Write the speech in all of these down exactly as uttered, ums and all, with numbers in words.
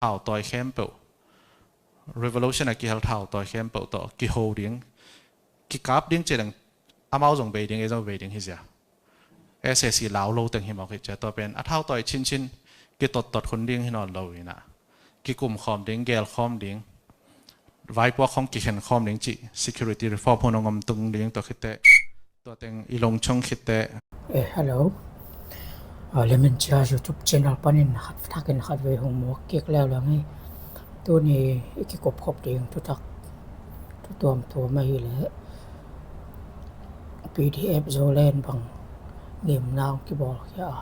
thau tawi khempeuh, revolution a kihel thau tawi khempeuh tawh kiho ding, kikap ding ci ding, amau zong bei ding, ei zong bei ding hi zia. S A C lau lo teng hi mawk hi cia, tua pen a thau tawi chinchin kitottot hun ding hi nawn lo inah, kikum khawm ding, gel khawm ding, vaipuak khong kikhen khawm ding cih security reform hun hong om tung ding tua khitteh, tua teng i lungchung khitteh. Eh, hello. Ah, Lemon Chia YouTube channel panin khat thakin khat vei hong muak kik leuleu hi. Tuni i kikup khop ding thutak, thu tuamtuam ahih leh P D F Zoland bang ngimna hong kibawl khia a,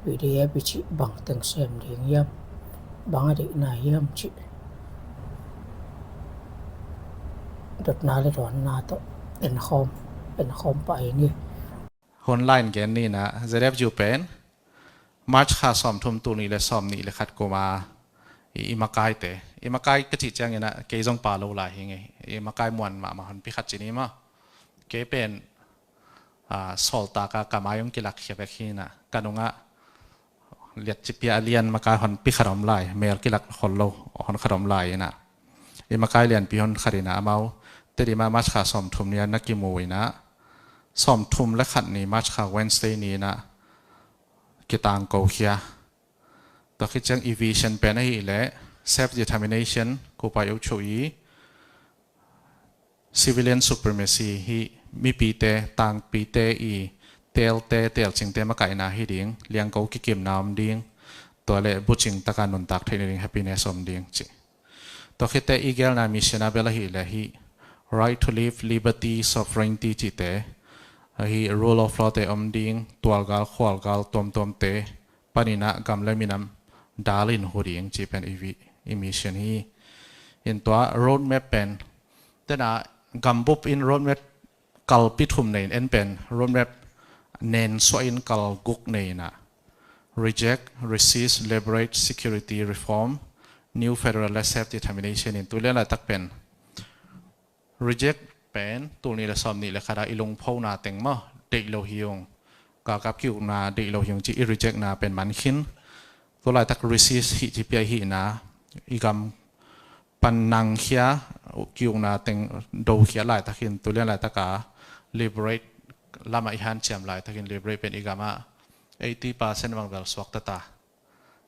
P D F i cih bang teng sem ding hiam, bang a deihna hiam cih dotna le dawnna tawh enkhawm, enkhawm pah ing hi. Hun lai-in gen ni inah, Z F U pen March kha sawmthum, tul nih le sawmnih le khat kum a i, i makaite, i makai ka cih ciang inah kei zong pa lo lai hi ing ei, i makai muan mahmah honpi khat ci ni maw. Kei pen, ah, sawltak a ka mai hong kilak khia bek hi inah, ka nungah liatcipia a lian makai honpi khat om lai, mel kilak khol lo hon khat om lai inah, i makai lianpi hon khat inah, amau Tedim ah March kha sawmthum ni-a na kimu inah, sawmthum le khat ni, March kha Wednesday ni inah kitangko khia. Tua khit ciang i vision pen ahih leh self determination, kupai ukchu i civilian supremacy hi, mipite, tangpite i teelte, teelcingte makaihna hi ding, liangko kikimna om ding, tua le bucing taka nuntak theihna ding, happiness om ding ci. Tua khitteh i gelna mission a bel ahih leh hi, right to life, liberty, sovereignty cihte, ahi rule of law te om ding, tualgal khualgal tuamtuamte panin ah gam le minam dal in hu ding cih pen i vi-, i mission hi. In tua roadmap pen, tena gambup in roadmap kalpi thum nei in, en pen roadmap nen suah in kal guk nei inah, reject, resist, liberate, security, reform, new federal le self determination in, tu lian laitak pen reject pen tul nih le sawmnih le khat a i lungphona teng maw, deih lo hi ung, galkap ki-ukna deih lo hi ung ci i rejectna pen man khin. Tu laitak resist hih ci pia i hihna, i gam pan nangkhia, ki-ukna teng dokhia laitakin, tu lian laitak a liberate lamah i hanciam laitakin, liberate pen i gamah eighty percent bang bel suakta ta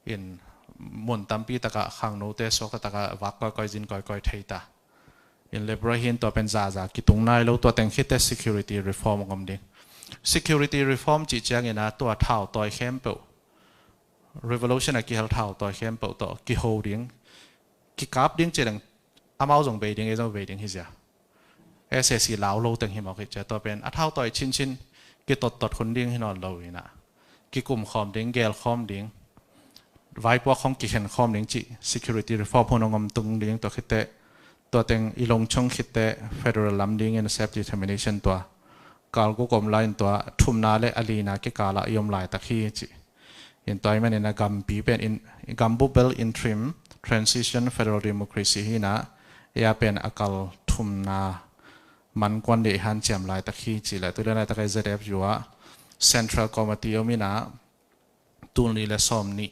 in, mun tampi takah khangnote suakta takah vak kawikawi, zin kawikawi thei ta in, liberate hi in, tua pen zaza kitung nai lo. Tua teng khitteh security reform hong om ding. Security reform cih ciangin ah tua thau tawi khempeuh, revolution a kihel thau tawi khempeuh tawh kiho ding, kikap ding ci ding, amau zong bei ding, ei zong bei ding hi zia. S A C lau lo teng hi mawk hi cia, tua pen a thau tawi chinchin kitottot hun ding hi nawn lo inah, kikum khawm ding, gel khawm ding, vaipuak khong kikhen khawm ding cih security reform hun hong om tung ding. Tua khitteh, tua teng i lungchung khitteh federal lam dingin self determination tua kal guk om lai in, tua thumna le a lina kikal ah i om laitak hi ci. In tua ahih manin a gampi pen in, gambup bel interim transition federal democracy hi inah, ei a pen a kal thumna man kuan ding i hanciam laitak hi ci leh, tu lian laitak a Z F U ah Central Committee om inah, tul nih le sawmnih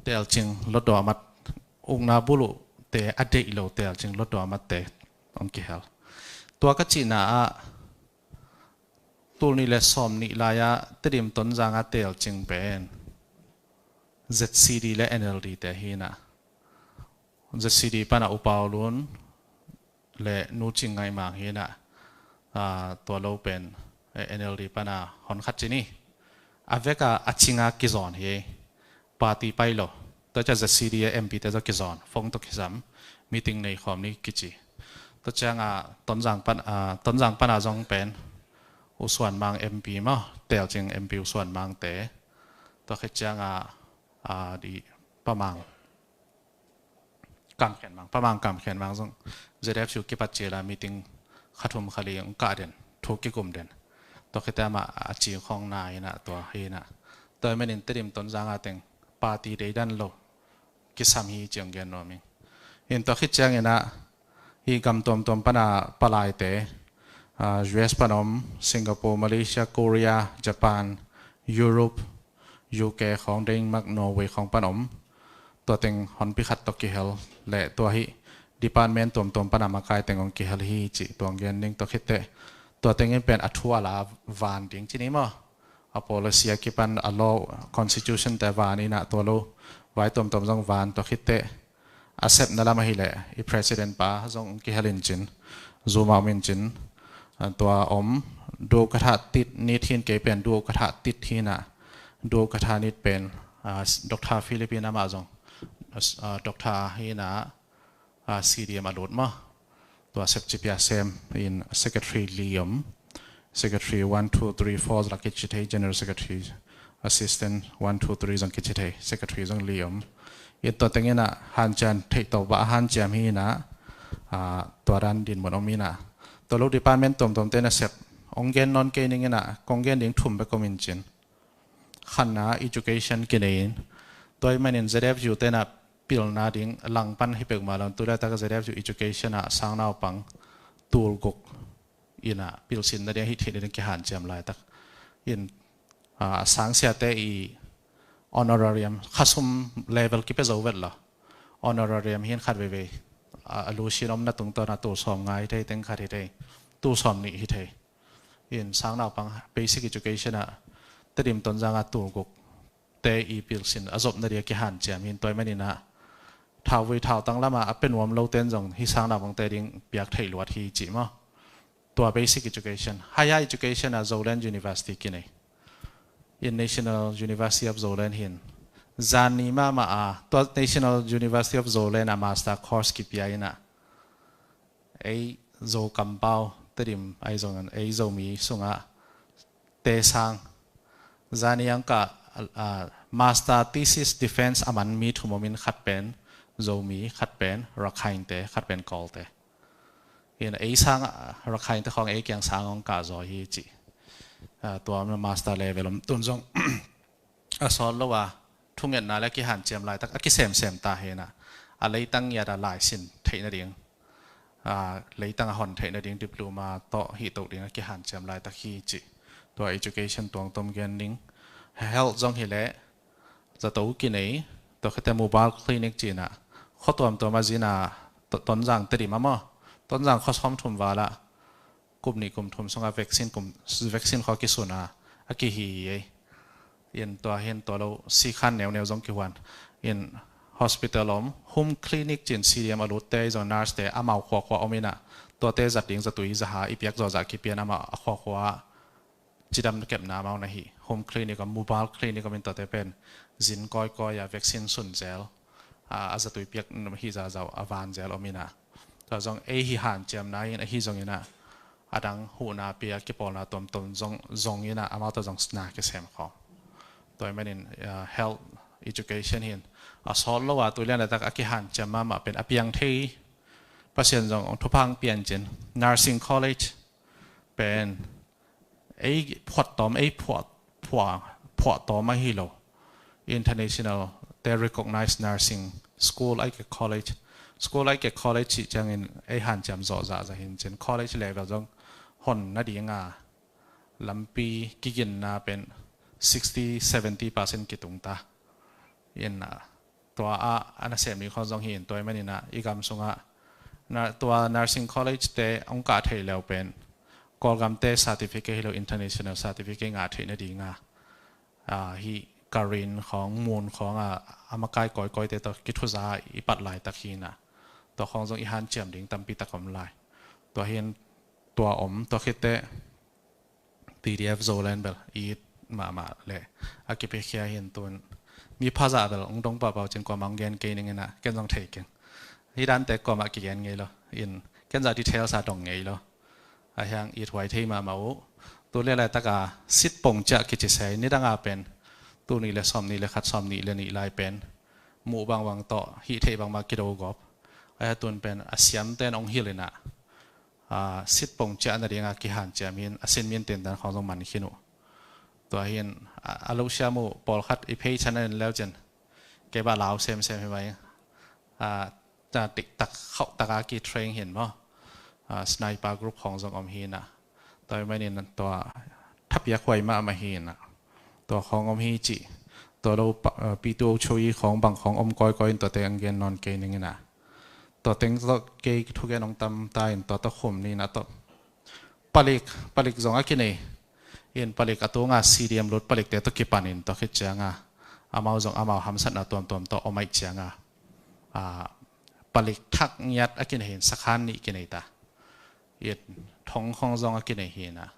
teelcing lotdaw a mat, ukna buluh te a deih lo teelcing lotdaw a mat te hong kihel. Tua ka cihna ah tul nih le sawmnih lai-ah Tedim Tonzang a teelcing pen Z C D le N L D te hi inah, Z C D pana U Pau Lun le Nu Cing Ngaih Mang hi inah, ah, tua lo pen, eh, N L D pana hon khat ci ni. A vek a, a cinga kizawn hi, party pai lo. Tua ciang Z C D a M P te zaw kizawn, phone tawh kisam, meeting nei khawm ni kici. Tua ciang a Tonzang pan, ah, Tonzang pana zong pen U Suan Mang M P maw, teelcing M P U Suan Mang te. Tua khit ciang a, ah, di Pa Mang Kam Khen Mang, Pa Mang Kam Khen Mang zong Z F U kipat ciang a meeting kha thum kha li hong kah den, thu kikum den. Tua khitteh amah a cing khawng na inah, tua hi inah. Tua ahih manin Tedim Tonzang a teng party deidan lo kisam hi ci hong gen nuam ing. In tua khit ciangin ah hih gam tuamtuam pana palaite, ah, U S pan om, Singapore, Malaysia, Korea, Japan, Europe, U K khawng, Denmark, Norway khawng pan om, tua teng honpi khat tawh kihel leh tua hih department tuamtuam pana makai teng hong kihel hi cih tua hong gen ding. Tua khitteh tua tengin pen a thu a la van ding ci ni maw? A policy a kipan a law, constitution te van inah tua lo vai tuamtuam zong van. Tua khitteh a sepna lam ahileh i president pa zong hong kihel in cin, Zoom a om in cin, tua om. Duh ka thah tit nit hin kei pen duh ka thah tit hinah, duh ka thah nit pen Dr. Philip in amah zong Dr. hinah, C D M a lut maw? Tua sepci pia sem in secretary li om. Secretary one, two, three, four la kici thei, general secretary, assistant one, two, three zong kici thei, secretary zong li om. In tua tenginah hanciam theih tawh bah a hanciam hinah, tua dan dinmun om inah. Tua lo department tuamtuam te na sep hong gen nawn kei ninginah kong gen ding thum bek om in cin. Khatna education kinei in, tua ahih manin Z F U tena pilna ding langpan hi peuhmah lo in, tu laitak Z F U education ah sangnaupang tulguk inah pilsin nading a hih theih nading kihanciam laitak in, a sangsiate i honorarium khasum level kipia zo vet lo. Honorarium hin khat veivei a lusin omna tungtawna tul sawm nga hi thei, teng khat hi thei, tul sawm nih hi thei. In sangnaupang basic education ah Tedim Tonzang a tulguk te i pilsin a zopna dia kihanciam hin, tua ahih maninah thauvui thautang lama a pia nuam loten zong hih sangnaupang te ding piak theih luat hi cih maw? Tua basic education. Higher education ah Zoland University kinei in, National University of Zoland hin zan ni mahmah a tua National University of Zoland a master course kipia inah, ei Zo kampau Tedim ahi zongin ei Zomi sungah te sang zan ni ang kah master thesis defense a man mi thum om in, khat pen Zomi, khat pen Rakhine te, khat pen Kawlte. In ei sang Rakhine te khawng ei kiang sang hong kah zaw hi cih. Tua master level om tun zong a sawt lo a thungetna le kihanciam laitak a kisemsem ta hinah, a leitang ngiat a laisin theih nading, leitang a hon theih nading diploma tawh hih toh ding a kihanciam laitak hi cih. Tua education tuamtuam gen ding. Health zong hileh zato kinei, tua khitteh mobile clinic cinah khua tuamtuam a zina, Tonzang Tedim a maw, Tonzang khua sawmthum val ah kum nih kum thum sungah vaccine kum, vaccine khua kisun a, a kihi hi ei. In tua hin tua lo sikhan neuneu zong kihuan. In hospital om, home clinic cin C D M a lutte zong nurse te amau khuakhua om inah, tuate zat ding zatui zaha i piak zawzah kipian amah a khuakhua cidam kepna amau na hi. Home clinic om, mobile clinic om in tuate pen zin kawikawi a vaccine sun zel a zatui piak hi zazau a van zel om inah. Tua zong ei hih hanciamna in ahi zonginah a dang huhna pia kipawlna tuamtuam zong, zonginah amau tawh zong na kisem khawm. Tua ahih manin health education hin a sawt lo a tu lian laitak a kihanciam mahmah pen a piang thei. Pasian zong thupha hong pia in cin nursing college pen ei phuahtawm, ei phuah, phuah, phuahtawm ahi lo. International te recognized nursing school ahih kei college, school ahih kei college cih ciangin ei hanciam zawh zahzah hin cin college level zong hon nadinga lampi kiginna pen sixty, seventy percent kitung ta. In tua ah a nasem ding khawng zong hi in, tua ahih maninah i gam sungah tua nursing college te hong kah theih leu pen Kawlgamte certificate hi lo, international certificate ngah theih nadinga hih Karin khawng, Mun khawng a makai kawikawite tawh kithuza i pat laitak hinah, tua khawng zong i hanciam ding tampi tak om lai. Tua hin tua om, tua khitteh T D F Zoland bel it mahmah le a kipiakhia hin tun mi phazah bel hong dong pahpah uh cin kuamah hong gen kei ninginah ken zong thei keng. Hih dante kuamah kigen ngei lo in, ken zah details a dong ngei lo. A hiang it huai thei mahmah uh. Tu le laitaka sitpong ciah kici sei, nidanga pen tul nih le sawm nih le khat, sawm nih le nih lai pen muh bangbang tawh hih theih bangmah kido gawp. A hia tun pen a siamten hong hilh inah sitpong ciah nadinga kihanciam hin a sin min tintan khawng zong man khin uh. Tua hin a lo siam uh pawlkhat i phei chan a en leu cin kei bah lau semsem hi mai. Tiktak khauhtaka kitrain hin maw, sniper group khawng zong om hinah. Tua ahih manin tua thapiak huai mahmah hinah. Tua khawng om hi cih. Tua lo pa- uh, P two O three khawng bang khawng om kawikawi in tuate ang gen nawn kei ning in ah. Tua teng tawh kei thugen hong tam ta in tua tawh khum ni in ah tawh. Palik, palik zong a kinei. In palik a tunga C D M lut palikte tawh kipan in tua khit cianga amau zong amau hamsatna tuamtuam tawh om aih cianga, ah, palik thak ngiat a kinei hi in sakhan nih kinei ta. In thong khawng zong a kinei hi in ah,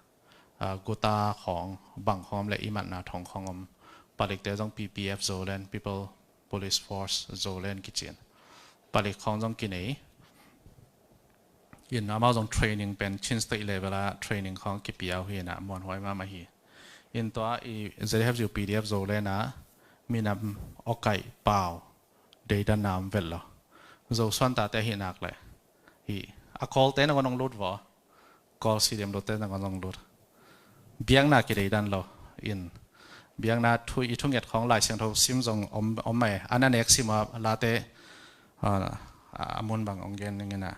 ah, guta khawng bang khawng om le i matna thong khawng om. Palikte zong P P F Zoland, People Police Force Zoland kici in palik khawng zong kinei. In amau zong training pen Chin State level a training khawng kipia uh hi in ah muanhuai mahmah hi. In tua i Z F U P D F Zoland a minam awkaih pau deidanna om vet lo. Zo suan tate hi nak le hi a Kawlte nangawn hong lut vaw. Kawl C D M lutte nangawn hong lut. Biakna kideidan lo. In biakna thu i thunget khawng Lai Siangtho sim zong om, om mai. An a nek sim a late, ah, a mun bang hong gen ning in ah.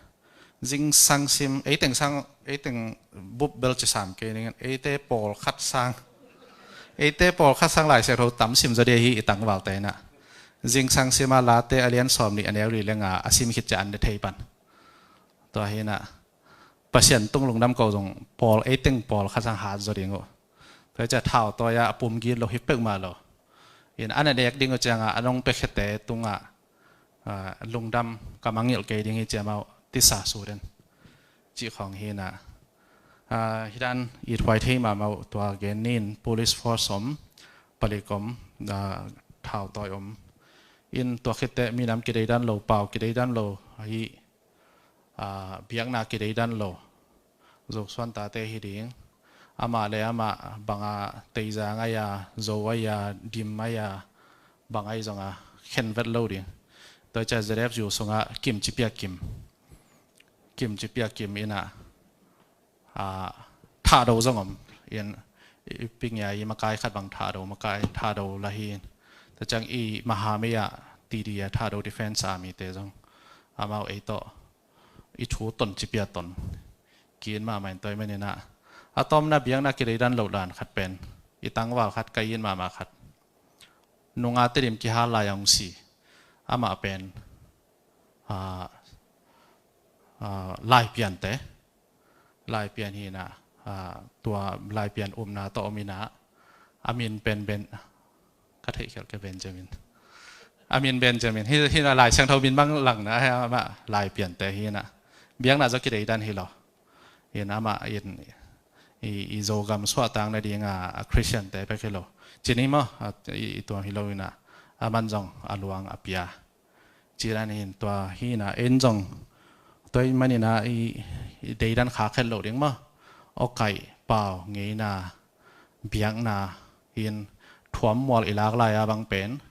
Zingsang sim, ei teng sang, ei teng bup bel ci sam kei ning in, eite pawlkhat sang. Eite pawlkhat sang Lai Siangtho tam sim zaw dia hi i tangvalte in ah. Zingsang sim a late a lian sawm nih a neu li le nga a sim khit ciah an ne thei pan. Tua hi in ah Pasian tung lungdam ko zong pawl, ei teng pawlkhat sang hat zaw ding uh. Tua hi ciah thau tawi a a pum git lo hi peuhmah lo. In an a nek ding uh cianga a nong pekhiate tungah, ah, lungdam ka mangngilh kei ding hi ciamau tisa su den. Cih khawng hi in ah. Ah, hi dan it huai thei mahmah uh tua gen ni in police force om, palik om, ah, thau tawi om. In tua khitte minam kideidan lo, pau kideidan lo hi, ah, biakna kideidan lo. Zo suan tate hi ding. Amah le amah banga Teizang aia, Zo aia, Dim aia, bang ai zonga khen vet lo ding. Tua ciah Z F U sunga Kim ci pia Kim. Kim ci pia Kim in ah, ah, Thado zong om. In i ping ia i makai khat bang Thado, makai Thado la hi in. Tua ciang i mahamei ah T D a Thado Defense Army te zong amau ei tawh i thu ton ci pia ton. Ki-it mahmah in tua ahih manin ah a tawmna biakna kideidan loh dan khat pen i tangval khat ka it mahmah khat. Nunga Tedim kihal lai a hong si. Amah pen, ah, ah, Laipiante. Laipian hi in ah, ah, tua Laipian umna tawh om in ah a min pen Ben, ka theih khial kei Benjamin. A min Benjamin. Hi, hi in ah Lai Siangtho min bang langna, amah Laipiante hi in ah. Biakna zaw kideidan hi lo. In amah in i, i Zogam suahtak nadinga a Christiante pek hi lo. Ci ni maw, a, i, i tuam hi lo in ah. Aman zong a luang a pia. Ci dan hi in tua hi in ah en zong tua ahih manin ah i, i deidan khak het loh ding maw. Awkaih pau ngeina biakna in thuam mual i lak lai a bang pen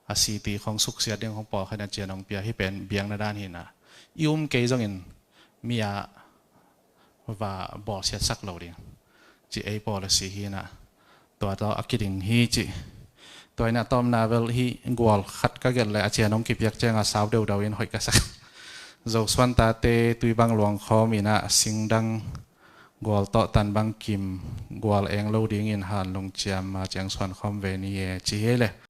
a city khawng suksiat ding khawng pawlkhat in a cian hong pia hi pen biakna dan hi in ah. I um kei zongin mi a va bawlsiatsak lo ding. Ci ei policy hi in ah. Tua tawh a kiding hi ci. Tua in ah tawmna bel hi gual khat ka gelh le a cian hong kipiak cianga sau deudau in hoih ka sak. Zo suan tate tui bang luang khawm in ah singdang gual tawh tan bang kim gual eng lo dingin han lungciam a ciang suan khawm ve ni e ci hi le.